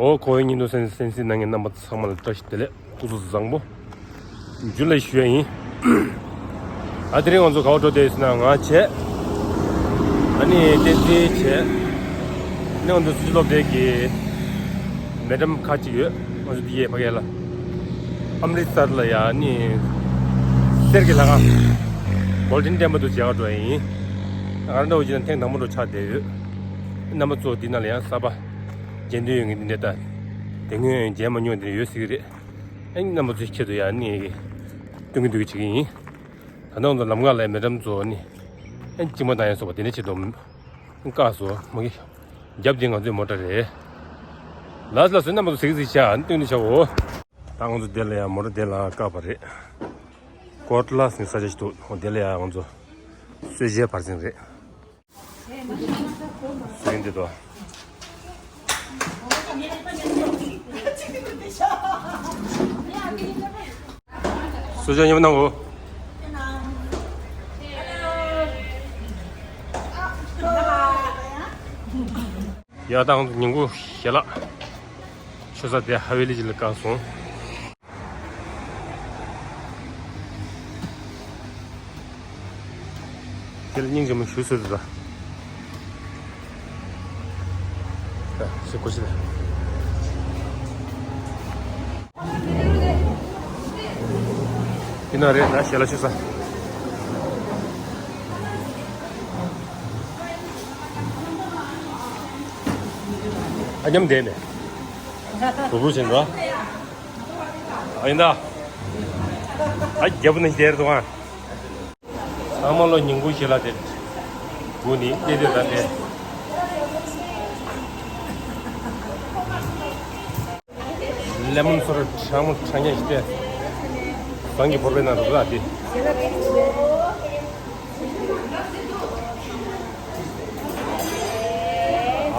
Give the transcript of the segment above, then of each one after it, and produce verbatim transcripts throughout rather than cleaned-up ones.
འོ་ཁོ་བོའི་སྙིང་སྟོབས་གསན་གཟིགས་གནང་མཁན་རྣམ་པ་ཚང་མ་ལ་བཀྲ་ཤིས་བདེ་ལེགས། སྐུ་གཟུགས་བཟང་པོ། འཇུ་ལེ་ཞུ་ཡ་ཡིན། ཨ་དེ་རིང་ང་ཚོ་ག་པར་འགྲོ་བསྡད་ཡོད་ཟེར་ན། ང་བྱས། ཨ་ནི་བསྟན་འཛིན་བྱས། ཨ་ནི་ང་ཚོ་སུ་ཇི་སློབ་གྲྭའི་གི་མེ་ཌམ་ཁག་ཅིག་ཡོད། ང་ཚོ་འདི་ཡའི་ཕ་གི་ལ། ཨམ་རི་སར་ལ་ཡ་ཨ་ནི་གསེར་གྱི་ལྷ་ཁང་། གོལ་ཌེན་ཊེམ་པལ་དུ་མཇལ་བར་འགྲོ་ཡ་ཡིན། ང་རང་འདྲ་བོ་བྱས་ན་ཐེངས་དང་པོ་འདྲ་ཆགས་བསྡད་ཡོད། རྣམ་པ་ཚོ་འདི་ནང་ལ་ཡང་གསར་པ་མཇལ་འདོད་ཡོད་མཁན་འདི་འདྲ་ད། དེ་སྔོན་མཇལ་མ་མྱོང་དེ་ཡོད་སྲིད་ཀྱི་རེད། ཨ་ནི་རྣམ་པ་ཚོའི་ཆེད་དུ་ཡང་ནི་སྟོན་གྱི་འདུག་གི་བྱེད་ཀྱི་ཡིན། ད་ནང་དུ་ལམ་ཁ་ལ་མེ་ཌམ་ཚོ་ནི་ཨ་ནི་གཅིན་པ་དང་ཡང་སོགས་པ་དེ་འདྲ་ཆེད་དུ་བཀག་སོང་། མ་གི་རྒྱབ་དེ་ང་ཚོའི་མོ་ཊ་རེད། ལགས་ལགས་སོ། རྣམ་པ་ཚོ་གཟིགས་གཟིགས་བྱ། ཨ་ནི་སྟོན་དུ་བྱའོ། ད་ང་ཚོ་དེ་ལ་ཡང་མོ་ཊ་དེ་ལ་བཀག་པ་རེད། ཀོར་ལ་ཟེར་ས་ཆ་ཞིག་འདུག་འོ་དེ་ལ་ཡང་ང་ཚོ་གསོལ་ཇའི་བར་གསེང་རེད། སུ་ཡིན་འདི་དོ། སུ་ཅག་ཉེ་པོ་གནང་གོ། ཡ་དང་ཉིན་གུང་ཞལ་ལག་མཆོད་ས་དེ་ཧ་ཝེ་ལི་ཅིག་ལ་བཀག་སོང་། དེ་ལ་སྙིང་རྗེ་མོ་ཞུ་སྲོལ་འདུག་ད། ཞེས་གོ་ཞིག་ལ། དེ་ན་རེད་ད་ཞལ་ལག་མཆོད་ས། ཨ་མཉམ་བསྡད་ནས། རུབ་རུབ་བྱེད་འགྲོ། ཨ་ཡིན་ད། ཨ་རྒྱལ་པོ་ནི་དེར་འདུག་ཨ། ཚང་མ་ལོ་ཉིན་གུང་ཞལ་ལག་དེ། དགུ་ནི་དེ་དེ་ད་དེ། ལེ་མོན་སོ་ཌ་གྲང་མོ་གྲང་ཉག་ཞིག་སྟེ། ཟངས་ཀྱི་ཕོར་པའི་ནང་དུ་བླུགས་ཏེ།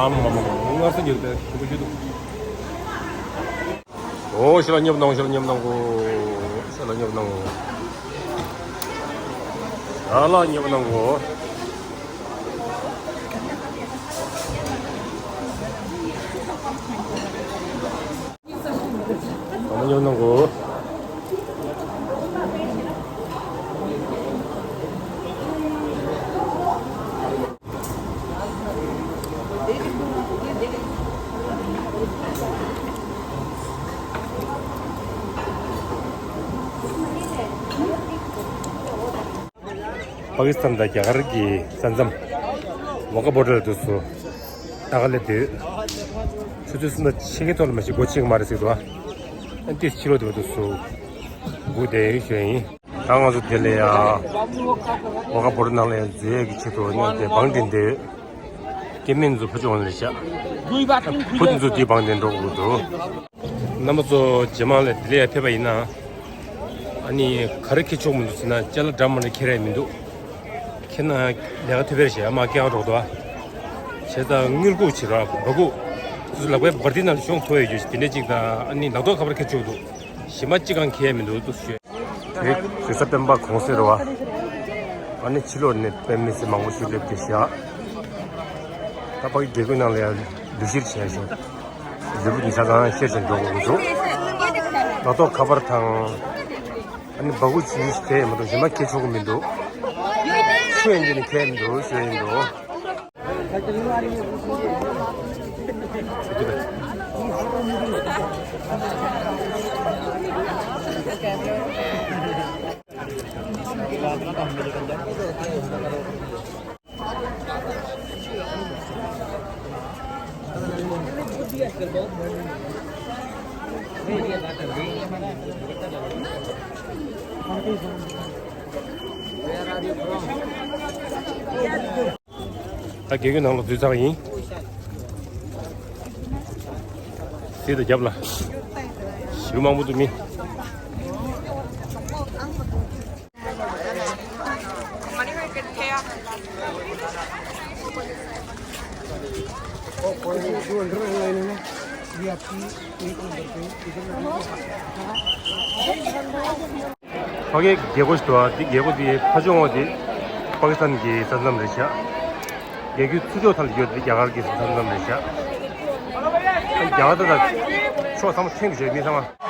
ཨམ་མ་མ་མ་མངར་ས་ཉིད་དེ་ཞིམ་པོ་ཞིག་འདུག་འོ་ཞལ་ལག་མཉེས་པོ་གནང་། ཞལ་ལག་མཉེས་པོ་གནང་གོ། ཞལ་ལག་མཉེས་པོ་གནང་གོ། ཞལ་ལག་མཉེས་པོ་གནང་གོ། ཞལ་ལག་མཉེས་པོ་གནང་གོ། པ་ཀི་སི་ཐན་དང་རྒྱ་གར་གྱི་ས་མཚམས་ཝ་གྷ་བོར་ཌར་དུ་སུ་ད་ག་ལེ་དུས་ཆུ་ཚོད་གསུམ་དང་ཕྱེད་ཀའི་ཐོག་ལ་མ་ཞིག་སྒོ་ཕྱེ་གི་མ་རེད་ཟེར་འདུག་ཨ་ཏིས་ཕྱི་ལོགས་དུ་བ་དུ་སུ་སྒུག་བསྡད་ཡོད་ཞུ་ཡ་ཡིན། ད་ང་ཚོ་དེ་ལ་ཡ་ཝ་གྷ་བོར་ཌར་ནང་ལ་ཡ་འཛུལ་ཡས་ཀྱི་ཆེད་དུ་ནས་དེ་བང་དེ་འདེད་ཡོད། སྐྱེ་དམན་ཚོ་ཕ་ཆུང་ལ་རེད་ཤག་བུ་དེ་ཚོ་དེའི་བང་དེ་འགྲོ་དགོས་འདུག་རྣམ་པ་ཚོ་རྗེས་མ་ལ་དེ་ལ་ཡ་ཕེབས་པ་ཡིན་ན། ཨ་ནི་ག་རེ་འཁྱེར་ཆོག་མི་འདུག་ཟེར་ན། ཅ་ལག་འདྲ་མི་འདྲ་འཁྱེར་ཡ་མི་འདུག་འཁྱེར་ན་ལས་ཀ་ཐུབ་པ་རེད་ཤག་མ་སྐྱེ་བ་རོགས་འདུག་ཨ། བྱས་ཙང་དངུལ་ལྐུགས་བྱེད་རོགས། སྦ་ཁུག་ཚོ་ལག་པའི་འབར་མདེལ་ནང་ལ་ཤོང་ཐུབ་ཡ་ཡོད་ཤག་དེ་འདྲ་གཅིག་དང་། ཨ་ནི་ལག་ཐོགས་ཁ་པར་འཁྱེར་ཆོག་འདུག་གཞན་པ་གཅིག་གང་འཁྱེར་ཡ་མི་འདུག་འདུག་ཞུས། དེ་གེ་སར་སྤེན་པ་གུང་སེང་རེད་བ། ཨ་ནི་ཕྱི་ལོགས་ནས་དཔེ་མི་སྲིད་མང་པོ་ཞིག་སླེབས་ཏེ་བཞག་ད་ཕ་གི་སྒེའུ་ཁུང་ནང་ལ་ཡང་ལུས་གཤེར་བྱས་ཤིང་། ལུས་པོ་ཉི་ཤར་ཚང་གཤེར་བྱས་འགྲོ་དགོས་ཀྱི་འདུག་ལག་ཐོགས་ཁ་པར་དང་། ཨ་ནི་སྦ་ཁུག་ཅིག་ཞིག་འཁྱེར་ཡ་མ་གཏོགས་གཞན་པ་འཁྱེར་ཆོག་གི་མི་འདུག་ཆུ་ཡན་གྱི་ནི་འཁྱེར་མི་འདུག་ཞུ་ཡ་ཡིན་འདུག་ད་སྒེའུ་ཁུང་ནང་ལ་འཛུལ་ཚར་བ་ཡིན། དེ་དང་རྒྱབ་ལ་ཞིག་མང་པོ་འདུག་མི། ཕ་གིའི་རྒྱལ་སྒོ་ཞིག་འདུག་ཨ། འདི་རྒྱལ་སྒོ་འདི་ཕ་ཕྱོགས་ངོས་འདི་པ་ཀི་སི་ཐན་གྱི་ས་མཚམས་རེད་ཤག་རྒྱལ་རྒྱུད་ཚུར་ཕྱོགས་མཐའ་ལ་ཡོད་འདི་རྒྱ་གར་གྱི་ས་མཚམས་རེད་ཤག་རྒྱ་གར་དང་ཕྱོགས་ཚང་མ་ཐེངས་བྱས་མི་ཚང་མ།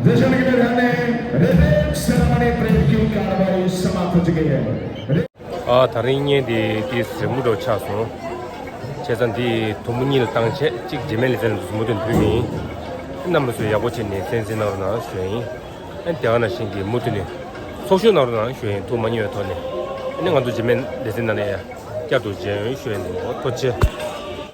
दर्शन के लिए हमने रिबन सेरेमनी परेड की कार्रवाई समाप्त हो चुकी है। ཨ། ད་རིང་བརྙན་འདི་ཏོག་ཙམ་རིང་མོ་འདྲ་ཆགས་སོང་། བྱས་ཙང་འདི་དུམ་བུ་གཉིས་ལ་བཏང་བྱས་གཅིག་རྗེས་མའི་ལེ་ཚན་ལ་མུ་མཐུད་ཕུལ་གྱི་ཡིན། རྣམ་པ་ཚོས་ཡག་པོ་བྱས་ནས་གསན་གཟིགས་གནང་རོགས་གནང་ཞུ་ཡ་ཡིན། ཨ། དེ་ག་ནང་བཞིན་གྱི་མུ་མཐུད་ནས་ཚོགས་ཞུགས་གནང་རོགས་གནང་ཞུ་ཡ་ཡིན། ཐུགས་མ་མཉེས་པའི་ཐོག་ནས། ཨ་ནི་ང་ཚོ་རྗེས་མའི་ལེ་ཚན་ནང་ལ་ཡ་བསྐྱར་དུ་མཇལ་ཡོང་ཞུ་ཡ་ཡིན། ཐུགས་རྗེ་ཆེ།